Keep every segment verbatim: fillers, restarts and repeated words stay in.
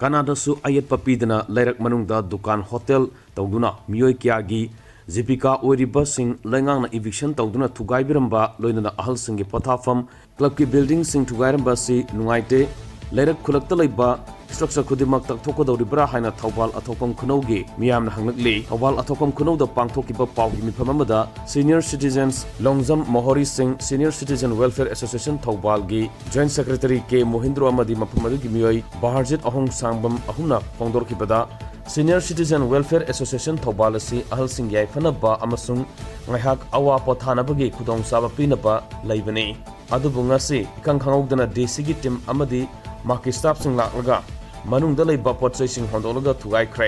ꯀꯅꯥꯗꯁꯨ ꯑꯌꯦꯠꯄ ꯄꯤꯗꯅ ꯂꯩꯔꯛ ꯃꯅꯨꯡꯗ ꯗꯨꯀꯥꯟ, ꯍꯣꯇꯦꯜ ꯇꯧꯗꯨꯅ ꯃꯤꯑꯣꯏ ꯀꯌꯥꯒꯤ ꯖꯤꯕꯤꯀꯥ ꯑꯣꯏꯔꯤꯕꯁꯤꯡ ꯂꯩꯉꯥꯛꯅ eviction ꯇꯧꯗꯨꯅ ꯊꯨꯒꯥꯏꯕꯤꯔꯝꯕ, ꯂꯣꯏꯅꯅ ꯑꯍꯜꯁꯤꯡꯒꯤ ꯄꯣꯊꯥꯐꯝ, ꯀ꯭ꯂꯕꯀꯤ buildingꯁꯤꯡ ꯊꯨꯒꯥꯏꯔꯝꯕ ꯑꯁꯤ ꯅꯨꯡꯉꯥꯏꯇꯦ꯫ ꯂꯩꯔꯛ ꯈꯨꯂꯛꯇ ꯂꯩꯕ structure ꯈꯨꯗꯤꯡꯃꯛ ꯇꯛꯊꯣꯛꯀꯗꯧꯔꯤꯕ꯭ꯔꯥ ꯍꯥꯏꯅ ꯊꯧꯕꯥꯜ ꯑꯊꯣꯛꯐꯝ ꯈꯨꯅꯧꯒꯤ ꯃꯤꯌꯥꯝꯅ ꯍꯪꯂꯛꯂꯤ꯫ ꯊꯧꯕꯥꯜ ꯑꯊꯣꯛꯐꯝ ꯈꯨꯅꯧꯗ ꯄꯥꯡꯊꯣꯛꯈꯤꯕ ꯄꯥꯎꯒꯤ ꯃꯤꯐꯝ ꯑꯃꯗ senior citizens ꯂꯣꯡꯖꯝ ꯃꯣꯍꯣꯔꯤ ꯁꯤꯡ, Senior Citizen Welfare Association ꯊꯧꯕꯥꯜꯒꯤ Joint Secretary ꯀꯦ ꯃꯣꯍꯤꯟꯗ꯭ꯔꯣ ꯑꯃꯗꯤ ꯃꯐꯝ ꯑꯗꯨꯒꯤ ꯃꯤꯑꯣꯏ ꯕꯍꯥꯔꯖꯤꯠ ꯑꯍꯣꯡ ꯁꯥꯡꯕꯝ ꯑꯍꯨꯝꯅ ꯐꯣꯡꯗꯣꯔꯛꯈꯤꯕꯗ, Senior Citizen Welfare Association Thoubal ꯑꯁꯤ ꯑꯍꯜꯁꯤꯡꯒꯤ ꯌꯥꯏꯐꯅꯕ ꯑꯃꯁꯨꯡ ꯉꯥꯏꯍꯥꯛ ꯑꯋꯥ ꯄꯣꯊꯥꯅꯕꯒꯤ ꯈꯨꯗꯣꯡꯆꯥꯕ ꯄꯤꯅꯕ ꯂꯩꯕꯅꯤ꯫ ꯑꯗꯨꯕꯨ ꯉꯁꯤ ꯏꯈꯪ ꯈꯪꯍꯧꯗꯅ DCꯒꯤ team ꯑꯃꯗꯤ ꯃꯍꯥꯛꯀꯤ staffꯁꯤꯡ ꯂꯥꯛꯂꯒ ꯃꯅꯨꯡꯗ ꯂꯩꯕ ꯄꯣꯠꯆꯩꯁꯤꯡ ꯍꯣꯟꯗꯣꯛꯂꯒ ꯊꯨꯒꯥꯏꯈ꯭ꯔꯦ꯫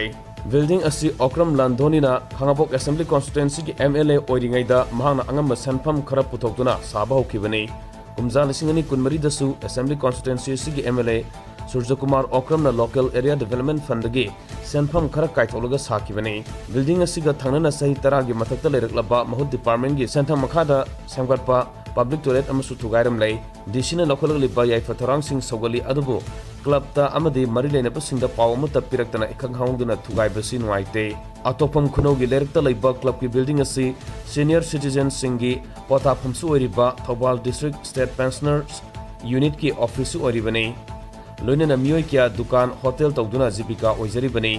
Building ꯑꯁꯤ ꯑꯣꯀ꯭ꯔꯝ ꯂꯥꯟꯗꯣꯅꯤꯅ ꯈꯥꯉꯕꯣꯛ Assembly Constituencyꯒꯤ MLA ꯑꯣꯏꯔꯤꯉꯩꯗ ꯃꯍꯥꯛꯅ ꯑꯉꯝꯕ ꯁꯦꯟꯐꯝ ꯈꯔ ꯄꯨꯊꯣꯛꯇꯨꯅ ꯁꯥꯕ ꯍꯧꯈꯤꯕꯅꯤ꯫ ꯀꯨꯝꯖꯥ ꯂꯤꯁꯤꯡ ꯑꯅꯤ ꯀꯨꯟꯃꯔꯤꯗꯁꯨ Assembly Constituency ꯑꯁꯤꯒꯤ MLA ꯁꯨꯔꯖꯀꯨꯃꯥꯔ ꯑꯣꯀ꯭ꯔꯝꯅ Local Area Development Fundꯗꯒꯤ ꯁꯦꯟꯐꯝ ꯈꯔ ꯀꯥꯏꯊꯣꯛꯂꯒ ꯁꯥꯈꯤꯕꯅꯤ꯫ Building ꯑꯁꯤꯒ ꯊꯪꯅꯅ ꯆꯍꯤ ꯇꯔꯥꯒꯤ ꯃꯊꯛꯇ ꯂꯩꯔꯛꯂꯕ ꯃꯍꯨꯠ departmentꯒꯤ ꯁꯦꯟꯊꯪ ꯃꯈꯥꯗ ꯁꯦꯝꯒꯠꯄ public toilet ꯑꯃꯁꯨ ꯊꯨꯒꯥꯏꯔꯝꯂꯦ꯫ DCꯅ ꯂꯧꯈꯠꯂꯛꯂꯤꯕ ꯌꯥꯏꯐ ꯊꯧꯔꯥꯡꯁꯤꯡ ꯁꯧꯒꯠꯂꯤ, ꯑꯗꯨꯕꯨ clubꯇ ꯑꯃꯗꯤ ꯃꯔꯤ ꯂꯩꯅꯕꯁꯤꯡꯗ ꯄꯥꯎ ꯑꯃꯠꯇ ꯄꯤꯔꯛꯇꯅ ꯏꯈꯪ ꯈꯪꯍꯧꯗꯅ ꯊꯨꯒꯥꯏꯕꯁꯤ ꯅꯨꯡꯉꯥꯏꯇꯦ꯫ ꯑꯊꯣꯛꯐꯝ ꯈꯨꯅꯧꯒꯤ ꯂꯩꯔꯛꯇ ꯂꯩꯕ clubꯀꯤ building ꯑꯁꯤ senior citizenꯁꯤꯡꯒꯤ ꯄꯣꯊꯥꯐꯝꯁꯨ ꯑꯣꯏꯔꯤꯕ ꯊꯧꯕꯥꯜ District State Pensioners Unitꯀꯤ officeꯁꯨ ꯑꯣꯏꯔꯤꯕꯅꯤ꯫ ꯂꯣꯏꯅꯅ ꯃꯤꯑꯣꯏ ꯀꯌꯥ ꯗꯨꯀꯥꯟ, ꯍꯣꯇꯦꯜ ꯇꯧꯗꯨꯅ ꯖꯤꯕꯤꯀꯥ ꯑꯣꯏꯖꯔꯤꯕꯅꯤ꯫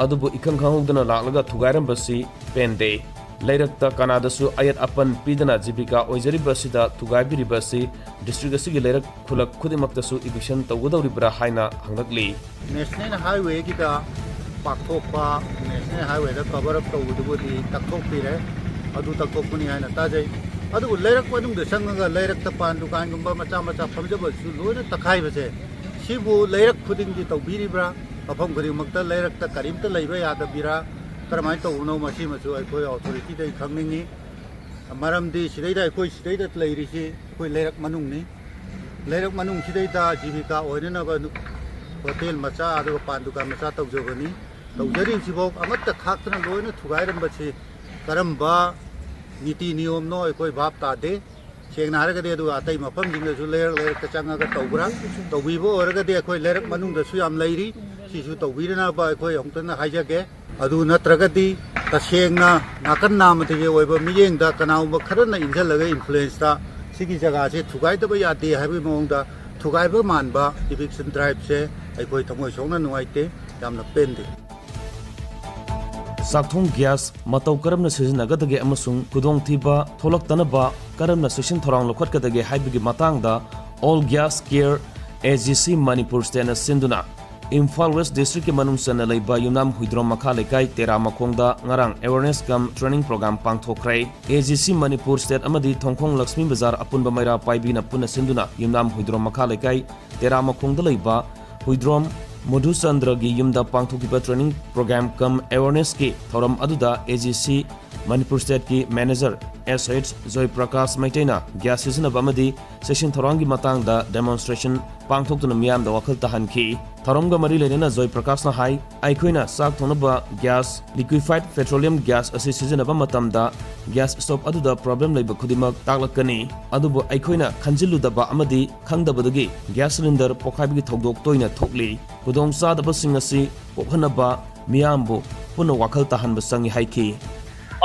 ꯑꯗꯨꯕꯨ ꯏꯈꯪ ꯈꯪꯍꯧꯗꯅ ꯂꯥꯛꯂꯒ ꯊꯨꯒꯥꯏꯔꯝꯕꯁꯤ ꯄꯦꯟꯗꯦ꯫ ꯂꯩꯔꯛꯇ ꯀꯅꯥꯗꯁꯨ ꯑꯌꯦꯠ ꯑꯄꯟ ꯄꯤꯗꯅ ꯖꯤꯕꯤꯀꯥ ꯑꯣꯏꯖꯔꯤꯕ ꯑꯁꯤꯗ ꯊꯨꯒꯥꯏꯕꯤꯔꯤꯕ ꯑꯁꯤ district ꯑꯁꯤꯒꯤ ꯂꯩꯔꯛ ꯈꯨꯂꯛ ꯈꯨꯗꯤꯡꯃꯛꯇꯁꯨ eviction ꯇꯧꯒꯗꯧꯔꯤꯕ꯭ꯔꯥ ꯍꯥꯏꯅ ꯍꯪꯂꯛꯂꯤ꯫ National Highwayꯒꯤꯗ ꯄꯥꯛꯊꯣꯛꯄ, National Highwayꯗ cover up ꯇꯧꯕꯗꯨꯕꯨꯗꯤ ꯇꯛꯊꯣꯛꯄꯤꯔꯦ, ꯑꯗꯨ ꯇꯛꯊꯣꯛꯄꯅꯤ ꯍꯥꯏꯅ ꯇꯥꯖꯩ꯫ ꯑꯗꯨꯕꯨ ꯂꯩꯔꯛ ꯃꯅꯨꯡꯗ ꯆꯪꯉꯒ ꯂꯩꯔꯛꯇ ꯄꯥꯟ ꯗꯨꯀꯥꯟꯒꯨꯝꯕ ꯃꯆꯥ ꯃꯆꯥ ꯐꯝꯖꯕꯁꯨ ꯂꯣꯏꯅ ꯇꯛꯈꯥꯏꯕꯁꯦ, ꯁꯤꯕꯨ ꯂꯩꯔꯛ ꯈꯨꯗꯤꯡꯒꯤ ꯇꯧꯕꯤꯔꯤꯕ꯭ꯔꯥ? ꯃꯐꯝ ꯈꯨꯗꯤꯡꯃꯛꯇ ꯂꯩꯔꯛꯇ ꯀꯔꯤꯝꯇ ꯂꯩꯕ ꯌꯥꯗꯕꯤꯔꯥ? ꯀꯔꯝꯍꯥꯏꯅ ꯇꯧꯕꯅꯣ? ꯃꯁꯤꯃꯁꯨ ꯑꯩꯈꯣꯏ authorityꯗꯒꯤ ꯈꯪꯅꯤꯡꯉꯤ꯫ ꯃꯔꯝꯗꯤ ꯁꯤꯗꯩꯗ, ꯑꯩꯈꯣꯏ ꯁꯤꯗꯩꯗ ꯂꯩꯔꯤꯁꯤ ꯑꯩꯈꯣꯏ ꯂꯩꯔꯛ ꯃꯅꯨꯡꯅꯤ꯫ ꯂꯩꯔꯛ ꯃꯅꯨꯡꯁꯤꯗꯩꯗ ꯖꯤꯕꯤꯀꯥ ꯑꯣꯏꯅꯅꯕ ꯅꯨ-, ꯍꯣꯇꯦꯜ ꯃꯆꯥ ꯑꯗꯨꯒ ꯄꯥꯟ ꯗꯨꯀꯥꯟ ꯃꯆꯥ ꯇꯧꯖꯕꯅꯤ꯫ ꯇꯧꯖꯔꯤꯕꯁꯤꯐꯥꯎ ꯑꯃꯠꯇ ꯈꯥꯛꯇꯅ ꯂꯣꯏꯅ ꯊꯨꯒꯥꯏꯔꯝꯕꯁꯤ ꯀꯔꯝꯕ ꯅꯤꯇꯤ ꯅꯤꯌꯣꯝꯅꯣ ꯑꯩꯈꯣꯏ ꯚꯥꯞ ꯇꯥꯗꯦ꯫ ꯁꯦꯡꯅ ꯍꯥꯏꯔꯒꯗꯤ, ꯑꯗꯨꯒ ꯑꯇꯩ ꯃꯐꯝꯁꯤꯡꯗꯁꯨ ꯂꯩꯔꯛ ꯂꯩꯔꯛꯇ ꯆꯪꯉꯒ ꯇꯧꯕ꯭ꯔꯥ? ꯇꯧꯕꯤꯕ ꯑꯣꯏꯔꯒꯗꯤ ꯑꯩꯈꯣꯏ ꯂꯩꯔꯛ ꯃꯅꯨꯡꯗꯁꯨ ꯌꯥꯝ ꯂꯩꯔꯤ, ꯁꯤꯁꯨ ꯇꯧꯕꯤꯅꯅꯕ ꯑꯩꯈꯣꯏ ꯑꯃꯨꯛꯇꯅ ꯍꯥꯏꯖꯒꯦ꯫ ꯑꯗꯨ ꯅꯠꯇ꯭ꯔꯒꯗꯤ ꯇꯁꯦꯡꯅ ꯅꯥꯀꯟ ꯅꯥꯝꯃꯗꯒꯤ ꯑꯣꯏꯕ ꯃꯤꯠꯌꯦꯡꯗ ꯀꯅꯥꯒꯨꯝꯕ ꯈꯔꯅ ꯏꯟꯁꯤꯜꯂꯒ influence ꯇ ꯁꯤꯒꯤ ꯖꯒꯥꯁꯦ ꯊꯨꯒꯥꯏꯗꯕ ꯌꯥꯗꯦ ꯍꯥꯏꯕꯒꯤ ꯃꯑꯣꯡꯗ ꯊꯨꯒꯥꯏꯕ ꯃꯥꯟꯕ eviction drive ꯁꯦ ꯑꯩꯈꯣꯏ ꯊꯃꯣꯏ ꯁꯣꯛꯅ ꯅꯨꯡꯉꯥꯏꯇꯦ, ꯌꯥꯝꯅ ꯄꯦꯟꯗꯦ꯫ ꯆꯥꯛꯊꯣꯡ ꯒ꯭ꯌꯥꯁ ꯃꯇꯧ ꯀꯔꯝꯅ ꯁꯤꯖꯤꯟꯅꯒꯗꯒꯦ ꯑꯃꯁꯨꯡ ꯈꯨꯗꯣꯡꯊꯤꯕ ꯊꯣꯛꯂꯛꯇꯅꯕ ꯀꯔꯝꯅ ꯆꯦꯛꯁꯤꯟ ꯊꯧꯔꯥꯡ ꯂꯧꯈꯠꯀꯗꯒꯦ ꯍꯥꯏꯕꯒꯤ ꯃꯇꯥꯡꯗ All Gas Care A G C Manipur State ꯅ ꯁꯤꯟꯗꯨꯅ ꯏꯝꯐꯥꯜ ꯋꯦꯁ ꯗꯤꯁꯇ꯭ꯔꯤꯛꯀꯤ ꯃꯅꯨꯡ ꯆꯟꯅ ꯂꯩꯕ ꯌꯨꯝꯅꯥꯝ ꯍꯨꯏꯗ꯭ꯔꯣꯝ ꯃꯈꯥ ꯂꯩꯀꯥꯏ ꯇꯦꯔꯥ ꯃꯈꯣꯡꯗ ꯉꯔꯥꯡ awareness cum training program ꯄꯥꯡꯊꯣꯛꯈ꯭ꯔꯦ꯫ A G C Manipur State ꯑꯃꯗꯤ ꯊꯣꯡꯈꯣꯡ ꯂꯛꯁꯃꯤ ꯕꯖꯥꯔ ꯑꯄꯨꯟꯕ ꯃꯩꯔꯥ ꯄꯥꯏꯕꯤꯅ ꯄꯨꯟꯅ ꯁꯤꯟꯗꯨꯅ ꯌꯨꯝꯅꯥꯝ ꯍꯨꯏꯗ꯭ꯔꯣꯝ ꯃꯈꯥ ꯂꯩꯀꯥꯏ ꯇꯦꯔꯥ ꯃꯈꯣꯡꯗ ꯂꯩꯕ ꯍꯨꯏꯗ꯭ꯔꯣꯝ ꯃꯙꯨꯆꯟꯗ꯭ꯔꯒꯤ ꯌꯨꯝꯗ ꯄꯥꯡꯊꯣꯛꯈꯤꯕ training program cum awareness ꯀꯤ ꯊꯧꯔꯝ ꯑꯗꯨꯗ A G C Manipur State ꯀꯤ manager S H ꯖꯣꯏ ꯄ꯭ꯔꯀꯥꯁ ꯃꯩꯇꯩꯅ ꯒ꯭ꯌꯥꯁ ꯁꯤꯖꯤꯟꯅꯕ ꯑꯃꯗꯤ ꯆꯦꯛꯁꯤꯟ ꯊꯧꯔꯥꯡꯒꯤ ꯃꯇꯥꯡꯗ demonstration ꯄꯥꯡꯊꯣꯛꯇꯨꯅ ꯃꯤꯌꯥꯝꯗ ꯋꯥꯈꯜ ꯇꯥꯍꯟꯈꯤ꯫ ꯊꯧꯔꯝꯒ ꯃꯔꯤ ꯂꯩꯅꯅ ꯖꯣꯏ ꯄ꯭ꯔꯀꯥꯁꯅ ꯍꯥꯏ, ꯑꯩꯈꯣꯏꯅ ꯆꯥꯛ ꯊꯣꯡꯅꯕ ꯒ꯭ꯌꯥꯁ, liquefied petroleum gas ꯑꯁꯤ ꯁꯤꯖꯤꯟꯅꯕ ꯃꯇꯝꯗ ꯒ꯭ꯌꯥꯁ stove ꯑꯗꯨꯗ problem ꯂꯩꯕ ꯈꯨꯗꯤꯡꯃꯛ ꯇꯥꯛꯂꯛꯀꯅꯤ꯫ ꯑꯗꯨꯕꯨ ꯑꯩꯈꯣꯏꯅ ꯈꯟꯖꯤꯜꯂꯨꯗꯕ ꯑꯃꯗꯤ ꯈꯪꯗꯕꯗꯒꯤ ꯒ꯭ꯌꯥꯁ cylinder ꯄꯣꯈꯥꯏꯕꯒꯤ ꯊꯧꯗꯣꯛ ꯇꯣꯏꯅ ꯊꯣꯛꯂꯤ꯫ ꯈꯨꯗꯣꯡꯆꯥꯗꯕꯁꯤꯡ ꯑꯁꯤ ꯀꯣꯛꯍꯟꯅꯕ ꯃꯤꯌꯥꯝꯕꯨ ꯄꯨꯟꯅ ꯋꯥꯈꯜ ꯇꯥꯍꯟꯕ ꯆꯪꯏ ꯍꯥꯏꯈꯤ꯫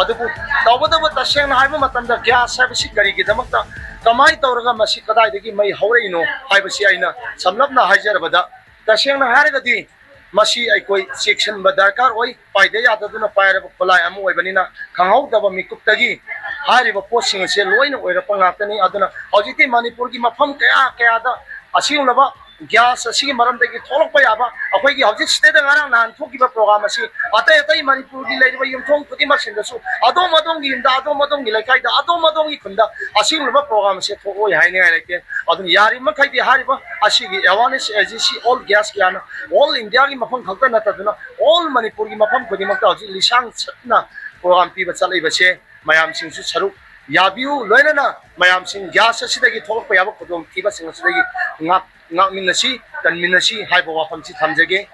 ꯑꯗꯨꯕꯨ ꯇꯧꯕꯇꯕꯨ ꯇꯁꯦꯡꯅ ꯍꯥꯏꯕ ꯃꯇꯝꯗ ꯒ꯭ꯌꯥꯁ ꯍꯥꯏꯕꯁꯤ ꯀꯔꯤꯒꯤꯗꯃꯛꯇ, ꯀꯃꯥꯏꯅ ꯇꯧꯔꯒ ꯃꯁꯤ ꯀꯗꯥꯏꯗꯒꯤ ꯃꯩ ꯍꯧꯔꯛꯏꯅꯣ ꯍꯥꯏꯕꯁꯤ ꯑꯩꯅ ꯁꯝꯂꯞꯅ ꯍꯥꯏꯖꯔꯕꯗ, ꯇꯁꯦꯡꯅ ꯍꯥꯏꯔꯒꯗꯤ ꯃꯁꯤ ꯑꯩꯈꯣꯏ ꯆꯦꯛꯁꯤꯟꯕ ꯗꯔꯀꯥꯔ ꯑꯣꯏ꯫ ꯄꯥꯏꯗ ꯌꯥꯗꯗꯨꯅ ꯄꯥꯏꯔꯕ ꯈꯨꯠꯂꯥꯏ ꯑꯃ ꯑꯣꯏꯕꯅꯤꯅ ꯈꯪꯍꯧꯗꯕ ꯃꯤꯀꯨꯞꯇꯒꯤ ꯍꯥꯏꯔꯤꯕ ꯄꯣꯠꯁꯤꯡ ꯑꯁꯦ ꯂꯣꯏꯅ ꯑꯣꯏꯔꯛꯄ ꯉꯥꯛꯇꯅꯤ꯫ ꯑꯗꯨꯅ ꯍꯧꯖꯤꯛꯇꯤ ꯃꯅꯤꯄꯨꯔꯒꯤ ꯃꯐꯝ ꯀꯌꯥ ꯀꯌꯥꯗ ꯑꯁꯤꯒꯨꯝꯂꯕ ꯒ꯭ꯌꯥꯁ ꯑꯁꯤꯒꯤ ꯃꯔꯝꯗꯒꯤ ꯊꯣꯛꯂꯛꯄ ꯌꯥꯕ, ꯑꯩꯈꯣꯏꯒꯤ ꯍꯧꯖꯤꯛ ꯁꯤꯗꯩꯗ ꯉꯔꯥꯡ ꯅꯍꯥꯟ ꯊꯣꯛꯈꯤꯕ program ꯑꯁꯤ ꯑꯇꯩ ꯑꯇꯩ ꯃꯅꯤꯄꯨꯔꯒꯤ ꯂꯩꯔꯤꯕ ꯌꯨꯝꯊꯣꯡ ꯈꯨꯗꯤꯡꯃꯛꯁꯤꯡꯗꯁꯨ ꯑꯗꯣꯝ ꯑꯗꯣꯝꯒꯤ ꯌꯨꯝꯗ, ꯑꯗꯣꯝ ꯑꯗꯣꯝꯒꯤ ꯂꯩꯀꯥꯏꯗ, ꯑꯗꯣꯝ ꯑꯗꯣꯝꯒꯤ ꯈꯨꯟꯗ ꯑꯁꯤꯒꯨꯝꯂꯕ program ꯑꯁꯤ ꯊꯣꯛꯑꯣꯏ ꯍꯥꯏꯅꯤꯡꯉꯥꯏ ꯂꯩꯇꯦ꯫ ꯑꯗꯨꯅ ꯌꯥꯔꯤꯕ ꯃꯈꯩꯗꯤ ꯍꯥꯏꯔꯤꯕ ꯑꯁꯤꯒꯤ awareness agency All Gas ꯀꯌꯥꯅ all India ꯒꯤ ꯃꯐꯝ ꯈꯛꯇ ꯅꯠꯇꯗꯨꯅ all ꯃꯅꯤꯄꯨꯔꯒꯤ ꯃꯐꯝ ꯈꯨꯗꯤꯡꯃꯛꯇ ꯍꯧꯖꯤꯛ ꯂꯤꯁꯥꯡ ꯁꯠꯅ program ꯄꯤꯕ ꯆꯠꯂꯤꯕꯁꯦ ꯃꯌꯥꯝꯁꯤꯡꯁꯨ ꯁꯔꯨꯛ ꯌꯥꯕꯤꯌꯨ꯫ ꯂꯣꯏꯅꯅ ꯃꯌꯥꯝꯁꯤꯡ ꯒ꯭ꯌꯥꯁ ꯑꯁꯤꯗꯒꯤ ꯊꯣꯛꯂꯛꯄ ꯌꯥꯕ ꯈꯨꯗꯣꯡꯊꯤꯕꯁꯤꯡ ꯑꯁꯤꯗꯒꯤ ꯉꯥꯛ-, ꯉꯥꯛꯃꯤꯟꯅꯁꯤ, ꯀꯟꯃꯤꯟꯅꯁꯤ ꯍꯥꯏꯕ ꯋꯥꯐꯝꯁꯤ ꯊꯝꯖꯒꯦ꯫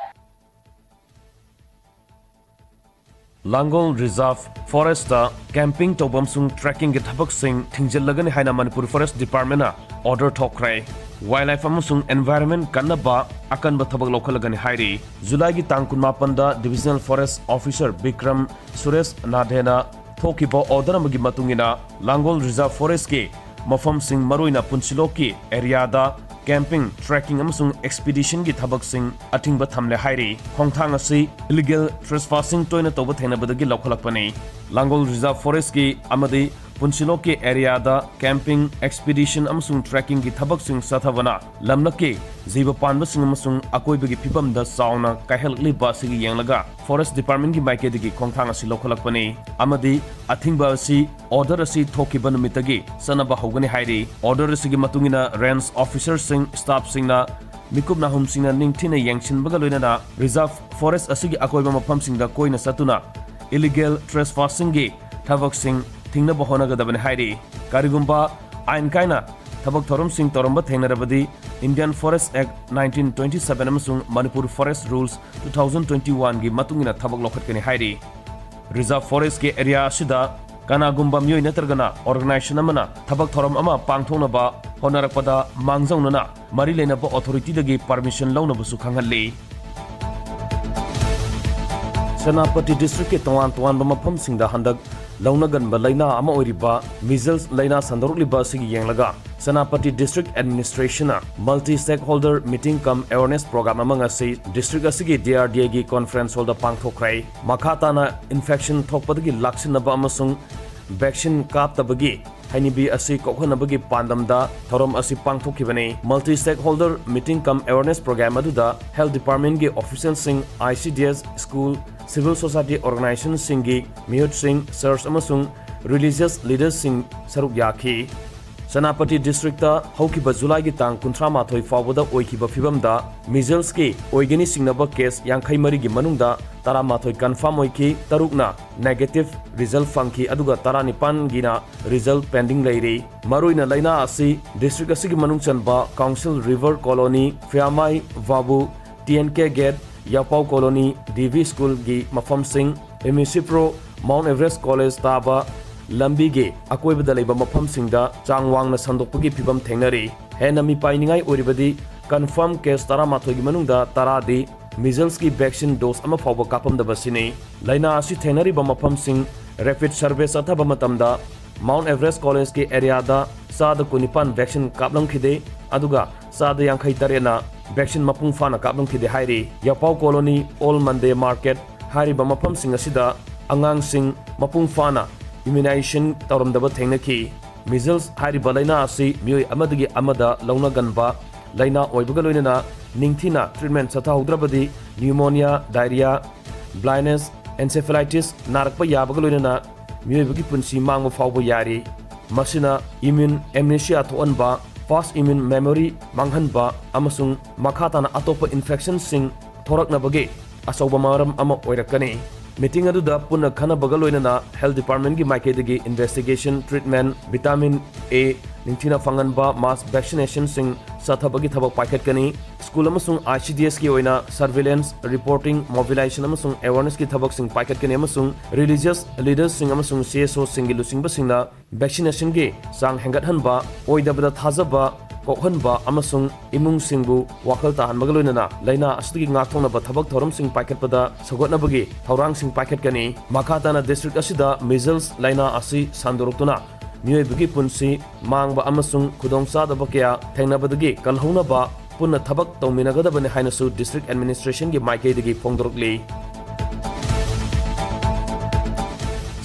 ꯂꯥꯡꯒꯣꯜ Reserve Forest ꯇ camping ꯇꯧꯕ ꯑꯃꯁꯨꯡ trekking ꯒꯤ ꯊꯕꯛꯁꯤꯡ ꯊꯤꯡꯖꯤꯜꯂꯒꯅꯤ ꯍꯥꯏꯅ ꯃꯅꯤꯄꯨꯔ Forest Department ꯅ order ꯊꯣꯛꯈ꯭ꯔꯦ꯫ Wildlife ꯑꯃꯁꯨꯡ environment ꯀꯟꯅꯕ ꯑꯀꯟꯕ ꯊꯕꯛ ꯂꯧꯈꯠꯂꯒꯅꯤ ꯍꯥꯏꯔꯤ꯫ ꯖꯨꯂꯥꯏꯒꯤ ꯇꯥꯡ ꯀꯨꯟꯃꯥꯄꯟꯗ Divisional Forest Officer Bikram Suresh ꯅꯥꯊꯦꯅ ꯊꯣꯛꯈꯤꯕ order ꯑꯃꯒꯤ ꯃꯇꯨꯡ ꯏꯟꯅ, ꯂꯥꯡꯒꯣꯜ Reserve Forest ꯀꯤ ꯃꯐꯝꯁꯤꯡ, ꯃꯔꯨꯑꯣꯏꯅ ꯄꯨꯟꯁꯤꯂꯣꯛꯀꯤ area ꯗ camping, trekking ꯑꯃꯁꯨꯡ expedition ꯒꯤ ꯊꯕꯛꯁꯤꯡ ꯑꯊꯤꯡꯕ ꯊꯝꯂꯦ ꯍꯥꯏꯔꯤ꯫ ꯈꯣꯡꯊꯥꯡ ꯑꯁꯤ illegal trespassing ꯇꯣꯏꯅ ꯇꯧꯕ ꯊꯦꯡꯅꯕꯗꯒꯤ ꯂꯧꯈꯠꯂꯛꯄꯅꯤ꯫ ꯂꯥꯡꯒꯣꯜ Reserve Forest ꯀꯤ ꯑꯃꯗꯤ ꯄꯨꯟꯁꯤꯂꯣꯛꯀꯤ area ꯗ camping, expedition ꯑꯃꯁꯨꯡ trekking ꯒꯤ ꯊꯕꯛꯁꯤꯡ ꯆꯠꯊꯕꯅ ꯂꯝꯂꯛꯀꯤ ꯖꯤꯕ ꯄꯥꯟꯕꯁꯤꯡ ꯑꯃꯁꯨꯡ ꯑꯀꯣꯏꯕꯒꯤ ꯐꯤꯕꯝꯗ ꯆꯥꯎꯅ ꯀꯥꯏꯍꯜꯂꯛꯂꯤꯕ ꯑꯁꯤꯒꯤ ꯌꯦꯡꯂꯒ Forest Department ꯒꯤ ꯃꯥꯏꯀꯩꯗꯒꯤ ꯈꯣꯡꯊꯥꯡ ꯑꯁꯤ ꯂꯧꯈꯠꯂꯛꯄꯅꯤ ꯑꯃꯗꯤ ꯑꯊꯤꯡꯕ ꯑꯁꯤ order ꯑꯁꯤ ꯊꯣꯛꯈꯤꯕ ꯅꯨꯃꯤꯠꯇꯒꯤ ꯆꯠꯅꯕ ꯍꯧꯒꯅꯤ ꯍꯥꯏꯔꯤ꯫ Order ꯑꯁꯤꯒꯤ ꯃꯇꯨꯡ ꯏꯟꯅ range officer ꯁꯤꯡ, staff ꯁꯤꯡꯅ, ꯃꯤꯀꯨꯞ ꯅꯥꯍꯨꯝꯁꯤꯡꯅ ꯅꯤꯡꯊꯤꯅ ꯌꯦꯡꯁꯤꯟꯕꯒ ꯂꯣꯏꯅꯅ Reserve Forest ꯑꯁꯤꯒꯤ ꯑꯀꯣꯏꯕ ꯃꯐꯝꯁꯤꯡꯗ ꯀꯣꯏꯅ ꯆꯠꯇꯨꯅ illegal trespassing ꯒꯤ ꯊꯕꯛꯁꯤꯡ ꯊꯤꯡꯅꯕ ꯍꯣꯠꯅꯒꯗꯕꯅꯤ ꯍꯥꯏꯔꯤ꯫ ꯀꯔꯤꯒꯨꯝꯕ ꯑꯥꯏꯟ ꯀꯥꯏꯅ ꯊꯕꯛ ꯊꯧꯔꯝꯁꯤꯡ ꯇꯧꯔꯝꯕ ꯊꯦꯡꯅꯔꯕꯗꯤ Indian Forest Act nineteen twenty seven ꯑꯃꯁꯨꯡ Manipur Forest Rules two thousand twenty one ꯒꯤ ꯃꯇꯨꯡ ꯏꯟꯅ ꯊꯕꯛ ꯂꯧꯈꯠꯀꯅꯤ ꯍꯥꯏꯔꯤ꯫ Reserve Forest ꯀꯤ area ꯑꯁꯤꯗ ꯀꯅꯥꯒꯨꯝꯕ ꯃꯤꯑꯣꯏ ꯅꯠꯇ꯭ꯔꯒꯅ organization ꯑꯃꯅ ꯊꯕꯛ ꯊꯧꯔꯝ ꯑꯃ ꯄꯥꯡꯊꯣꯛꯅꯕ ꯍꯣꯠꯅꯔꯛꯄꯗ ꯃꯥꯡꯖꯧꯅꯅ ꯃꯔꯤ ꯂꯩꯅꯕ authority ꯗꯒꯤ permission ꯂꯧꯅꯕꯁꯨ ꯈꯪꯍꯜꯂꯤ꯫ ꯁꯦꯅꯥꯄꯇꯤ district ꯀꯤ ꯇꯣꯉꯥꯟ ꯇꯣꯉꯥꯟꯕ ꯃꯐꯝꯁꯤꯡꯗ ꯍꯟꯗꯛ ꯂꯧꯅꯒꯟꯕ ꯂꯩꯅꯥ ꯑꯃ ꯑꯣꯏꯔꯤꯕ measles ꯂꯩꯅꯥ ꯁꯟꯗꯣꯔꯛꯂꯤꯕ ꯑꯁꯤꯒꯤ ꯌꯦꯡꯂꯒ Senapati District Administration ꯅ multi stakeholder meeting cum awareness program ꯑꯃ ꯉꯁꯤ district ꯑꯁꯤꯒꯤ D R D A ꯒꯤ conference hall ꯗ ꯄꯥꯡꯊꯣꯛꯈ꯭ꯔꯦ꯫ ꯃꯈꯥ ꯇꯥꯅ infection ꯊꯣꯛꯄꯗꯒꯤ ꯂꯥꯛꯁꯤꯟꯅꯕ ꯑꯃꯁꯨꯡ vaccine ꯀꯥꯞꯇꯕꯒꯤ ꯍꯩꯅꯤꯕꯤ ꯑꯁꯤ ꯀꯣꯛꯍꯟꯅꯕꯒꯤ ꯄꯥꯟꯗꯝꯗ ꯊꯧꯔꯝ ꯑꯁꯤ ꯄꯥꯡꯊꯣꯛꯈꯤꯕꯅꯤ꯫ Multi stakeholder meeting cum awareness program ꯑꯗꯨꯗ health department ꯀꯤ official ꯁꯤꯡ, I C D S, school, civil society organization ꯁꯤꯡꯒꯤ ꯃꯤꯍꯨꯠꯁꯤꯡ, church ꯑꯃꯁꯨꯡ religious leaders ꯁꯤꯡ ꯁꯔꯨꯛ ꯌꯥꯈꯤ꯫ ꯁꯦꯅꯥꯄꯇꯤ district ꯇ ꯍꯧꯈꯤꯕ ꯖꯨꯂꯥꯏꯒꯤ ꯇꯥꯡ ꯀꯨꯟꯊ꯭ꯔꯥ ꯃꯥꯊꯣꯏ ꯐꯥꯎꯕꯗ ꯑꯣꯏꯈꯤꯕ ꯐꯤꯕꯝꯗ measles ꯀꯤ ꯑꯣꯏꯒꯅꯤ ꯆꯤꯡꯅꯕ case ꯌꯥꯡꯈꯩ ꯃꯔꯤꯒꯤ ꯃꯅꯨꯡꯗ ꯇꯔꯥꯃꯥꯊꯣꯏ confirm ꯑꯣꯏꯈꯤ, ꯇꯔꯨꯛꯅ negative result ꯐꯪꯈꯤ, ꯑꯗꯨꯒ ꯇꯔꯥꯅꯤꯄꯥꯟꯒꯤꯅ result pending ꯂꯩꯔꯤ꯫ ꯃꯔꯨꯑꯣꯏꯅ ꯂꯩꯅꯥ ꯑꯁꯤ district ꯑꯁꯤꯒꯤ ꯃꯅꯨꯡ ꯆꯟꯕ Council River Colony, Phyamai Vabu, T N K Gate, Yapao Colony, D V School ꯒꯤ ꯃꯐꯝꯁꯤꯡ, ꯏꯃꯤꯁꯤꯄ꯭ꯔꯣ ꯃꯥꯎꯟꯠ ꯑꯦꯚꯔꯦꯁ ꯀꯣꯂꯦꯖ ꯇꯥꯕ ꯂꯝꯕꯤꯒꯤ ꯑꯀꯣꯏꯕꯗ ꯂꯩꯕ ꯃꯐꯝꯁꯤꯡꯗ ꯆꯥꯡ ꯋꯥꯡꯅ ꯁꯟꯗꯣꯛꯄꯒꯤ ꯐꯤꯚꯝ ꯊꯦꯡꯅꯔꯤ꯫ ꯍꯦꯟꯅ ꯃꯤꯄꯥꯏꯅꯤꯡꯉꯥꯏ ꯑꯣꯏꯔꯤꯕꯗꯤ ꯀꯟꯐꯥꯔꯝ ꯀꯦꯁ ꯇꯔꯥꯃꯥꯊꯣꯏꯒꯤ ꯃꯅꯨꯡꯗ ꯇꯔꯥꯗꯤ ꯃꯤꯖꯜꯁꯀꯤ ꯚꯦꯛꯁꯤꯟ ꯗꯣꯁ ꯑꯃ ꯐꯥꯎꯕ ꯀꯥꯞꯄꯝꯗꯕ ꯑꯁꯤꯅꯤ꯫ ꯂꯥꯏꯅꯥ ꯑꯁꯤ ꯊꯦꯡꯅꯔꯤꯕ ꯃꯐꯝꯁꯤꯡ ꯔꯦꯄꯤꯗ ꯁꯔꯚꯦ ꯆꯠꯊꯕ ꯃꯇꯝꯗ ꯃꯥꯎꯟꯠ ꯑꯦꯚꯔꯦꯁ ꯀꯣꯂꯦꯖꯀꯤ ꯑꯦꯔꯤꯌꯥꯗ ꯆꯥꯗ ꯀꯨꯟꯅꯤꯄꯥꯟ ꯚꯦꯛꯁꯤꯟ ꯀꯥꯞꯂꯝꯈꯤꯗꯦ, ꯑꯗꯨꯒ ꯆꯥꯗ ꯌꯥꯡꯈꯩ ꯇꯔꯦꯠꯅ ꯚꯦꯛꯁꯤꯟ ꯃꯄꯨꯡ ꯐꯥꯅ ꯀꯥꯞꯂꯝꯈꯤꯗꯦ ꯍꯥꯏꯔꯤ꯫ ꯌꯥꯄꯥꯎ ꯀꯣꯂꯣꯅꯤ, ꯑꯣꯜ ꯃꯟꯗꯦ ꯃꯥꯔꯀꯦꯠ ꯍꯥꯏꯔꯤꯕ ꯃꯐꯝꯁꯤꯡ ꯑꯁꯤꯗ ꯑꯉꯥꯡꯁꯤꯡ ꯃꯄꯨꯡ ꯐꯥꯅ ꯏꯝꯌꯨꯅꯥꯏꯖꯦꯁꯟ ꯇꯧꯔꯝꯗꯕ ꯊꯦꯡꯅꯈꯤ꯫ ꯃꯤꯖꯜꯁ ꯍꯥꯏꯔꯤꯕ ꯂꯥꯏꯅꯥ ꯑꯁꯤ ꯃꯤꯑꯣꯏ ꯑꯃꯗꯒꯤ ꯑꯃꯗ ꯂꯧꯅꯒꯟꯕ ꯂꯥꯏꯅꯥ ꯑꯣꯏꯕꯒ ꯂꯣꯏꯅꯅ ꯅꯤꯡꯊꯤꯅ ꯇ꯭ꯔꯤꯠꯃꯦꯟ ꯆꯠꯊꯍꯧꯗ꯭ꯔꯕꯗꯤ ꯅ꯭ꯌꯨꯃꯣꯅꯤꯌꯥ, ꯗꯥꯏꯔꯤꯌꯥ, ꯕ꯭ꯂꯥꯏꯟꯗꯅꯦꯁ, ꯑꯦꯟꯁꯦꯐꯦꯂꯥꯏꯇꯤꯁ ꯅꯥꯔꯛꯄ ꯌꯥꯕꯒ ꯂꯣꯏꯅꯅ ꯃꯤꯑꯣꯏꯕꯒꯤ ꯄꯨꯟꯁꯤ ꯃꯥꯡꯕ ꯐꯥꯎꯕ ꯌꯥꯔꯤ꯫ ꯃꯁꯤꯅ ꯏꯝꯌꯨꯟ ꯑꯦꯝꯅꯦꯁꯤꯌꯥ ꯊꯣꯛꯍꯟꯕ, ꯐꯥꯁ ꯏꯝꯌꯨꯟ ꯃꯦꯃꯣꯔꯤ ꯃꯥꯡꯍꯟꯕ ꯑꯃꯁꯨꯡ ꯃꯈꯥ ꯇꯥꯅ ꯑꯇꯣꯞꯄ ꯏꯟꯐꯦꯛꯁꯟꯁꯤꯡ ꯊꯣꯔꯛꯅꯕꯒꯤ ꯑꯆꯧꯕ ꯃꯔꯝ ꯑꯃ ꯑꯣꯏꯔꯛꯀꯅꯤ꯫ ꯃꯤꯇꯤꯡ ꯑꯗꯨꯗ ꯄꯨꯟꯅ ꯈꯟꯅꯕꯒ ꯂꯣꯏꯅꯅ ꯍꯦꯜꯊ ꯗꯤꯄꯥꯔꯠꯃꯦꯟꯒꯤ ꯃꯥꯏꯀꯩꯗꯒꯤ ꯏꯟꯚꯦꯁꯇꯤꯒꯦꯁꯟ, ꯇ꯭ꯔꯤꯠꯃꯦꯟ, ꯚꯤꯇꯥꯃꯤꯟ ꯑꯦ ꯅꯤꯡꯊꯤꯅ ꯐꯪꯍꯟꯕ, ꯃꯥꯁ ꯚꯦꯛꯁꯤꯅꯦꯁꯟꯁꯤꯡ ꯆꯠꯊꯕꯒꯤ ꯊꯕꯛ ꯄꯥꯏꯈꯠꯀꯅꯤ꯫ ꯁ꯭ꯀꯨꯜ ꯑꯃꯁꯨꯡ ꯑꯥꯏ ꯁꯤ ꯗꯤ ꯑꯦꯁꯀꯤ ꯑꯣꯏꯅ ꯁꯔꯚꯤꯂꯦꯟꯁ, ꯔꯤꯄꯣꯔꯇꯤꯡ, ꯃꯣꯕꯤꯂꯥꯏꯖꯦꯁꯟ ꯑꯃꯁꯨꯡ ꯑꯦꯋꯥꯔꯅꯦꯁꯀꯤ ꯊꯕꯛꯁꯤꯡ ꯄꯥꯏꯈꯠꯀꯅꯤ ꯑꯃꯁꯨꯡ ꯔꯤꯂꯤꯖꯤꯌꯁ ꯂꯤꯗꯔꯁꯤꯡ ꯑꯃꯁꯨꯡ ꯁꯤ ꯑꯦꯁ ꯑꯣꯁꯤꯡꯒꯤ ꯂꯨꯆꯤꯡꯕꯁꯤꯡꯅ ꯚꯦꯛꯁꯤꯅꯦꯁꯟꯒꯤ ꯆꯥꯡ ꯍꯦꯟꯒꯠꯍꯟꯕ, ꯑꯣꯏꯗꯕꯗ ꯊꯥꯖꯕ ꯀꯣꯛꯍꯟꯕ ꯑꯃꯁꯨꯡ ꯏꯃꯨꯡꯁꯤꯡꯕꯨ ꯋꯥꯈꯜ ꯇꯥꯍꯟꯕꯒ ꯂꯣꯏꯅꯅ ꯂꯥꯏꯅꯥ ꯑꯁꯤꯗꯒꯤ ꯉꯥꯛꯊꯣꯛꯅꯕ ꯊꯕꯛ ꯊꯧꯔꯝꯁꯤꯡ ꯄꯥꯏꯈꯠꯄꯗ ꯁꯧꯒꯠꯅꯕꯒꯤ ꯊꯧꯔꯥꯡꯁꯤꯡ ꯄꯥꯏꯈꯠꯀꯅꯤ꯫ ꯃꯈꯥ ꯇꯥꯅ ꯗꯤꯁꯇ꯭ꯔꯤꯛ ꯑꯁꯤꯗ ꯃꯤꯖꯜꯁ ꯂꯥꯏꯅꯥ ꯑꯁꯤ ꯁꯟꯗꯣꯔꯛꯇꯨꯅ ꯃꯤꯑꯣꯏꯕꯒꯤ ꯄꯨꯟꯁꯤ ꯃꯥꯡꯕ ꯑꯃꯁꯨꯡ ꯈꯨꯗꯣꯡꯆꯥꯗꯕ ꯀꯌꯥ ꯊꯦꯡꯅꯕꯗꯒꯤ ꯀꯜꯍꯧꯅꯕ ꯄꯨꯟꯅ ꯊꯕꯛ ꯇꯧꯃꯤꯟꯅꯒꯗꯕꯅꯤ ꯍꯥꯏꯅꯁꯨ ꯗꯤꯁꯇ꯭ꯔꯤꯛ ꯑꯦꯗꯃꯤꯅꯤꯁꯇ꯭ꯔꯦꯁꯟꯒꯤ ꯃꯥꯏꯀꯩꯗꯒꯤ ꯐꯣꯡꯗꯣꯔꯛꯂꯤ꯫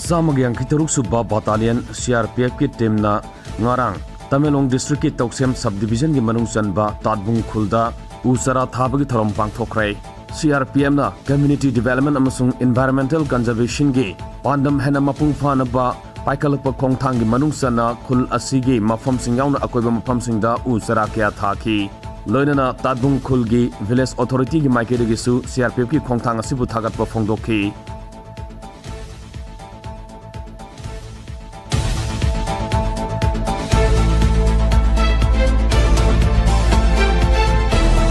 ꯆꯥꯝꯃꯒ ꯌꯥꯡꯈꯩ ꯇꯔꯨꯛ ꯁꯨꯕ ꯕꯥꯇꯥꯂꯤꯌꯟ ꯁꯤ ꯑꯥꯔ ꯄꯤ ꯑꯦꯐꯀꯤ ꯇꯤꯝꯅ ꯉꯔꯥꯡ ꯇꯃꯦꯡꯂꯣꯡ ꯗꯤꯁꯇ꯭ꯔꯤꯛꯀꯤ ꯇꯧꯁꯦꯝ ꯁꯕ ꯗꯤꯚꯤꯖꯟꯒꯤ ꯃꯅꯨꯡ ꯆꯟꯕ ꯇꯥꯠꯕꯨꯡ ꯈꯨꯜꯗ ꯎ ꯆꯥꯔꯥ ꯊꯥꯕꯒꯤ ꯊꯧꯔꯝ ꯄꯥꯡꯊꯣꯛꯈ꯭ꯔꯦ꯫ ꯁꯤ ꯑꯥꯔ ꯄꯤ ꯑꯦꯐꯅ ꯀꯝꯃ꯭ꯌꯨꯅꯤꯇꯤ ꯗꯤꯚꯦꯂꯞꯃꯦꯟꯠ ꯑꯃꯁꯨꯡ ꯏꯟꯚꯥꯏꯔꯟꯃꯦꯟꯇꯦꯜ ꯀꯟꯖꯔꯚꯦꯁꯟꯒꯤ ꯄꯥꯟꯗꯝ ꯍꯦꯟꯅ ꯃꯄꯨꯡ ꯐꯥꯅꯕ ꯄꯥꯏꯈꯠꯂꯛꯄ ꯈꯣꯡꯊꯥꯡꯒꯤ ꯃꯅꯨꯡ ꯆꯟꯅ ꯈꯨꯜ ꯑꯁꯤꯒꯤ ꯃꯐꯝꯁꯤꯡ ꯌꯥꯎꯅ ꯑꯀꯣꯏꯕ ꯃꯐꯝꯁꯤꯡꯗ ꯎ ꯆꯥꯔꯥ ꯀꯌꯥ ꯊꯥꯈꯤ꯫ ꯂꯣꯏꯅꯅ ꯇꯥꯠꯕꯨꯡ ꯈꯨꯜꯒꯤ ꯚꯤꯂꯦꯖ ꯑꯣꯊꯣꯔꯤꯇꯤꯒꯤ ꯃꯥꯏꯀꯩꯗꯒꯤꯁꯨ ꯁꯤ ꯑꯥꯔ ꯄꯤ ꯑꯦꯐꯀꯤ ꯈꯣꯡꯊꯥꯡ ꯑꯁꯤꯕꯨ ꯊꯥꯒꯠꯄ ꯐꯣꯡꯗꯣꯛꯈꯤ꯫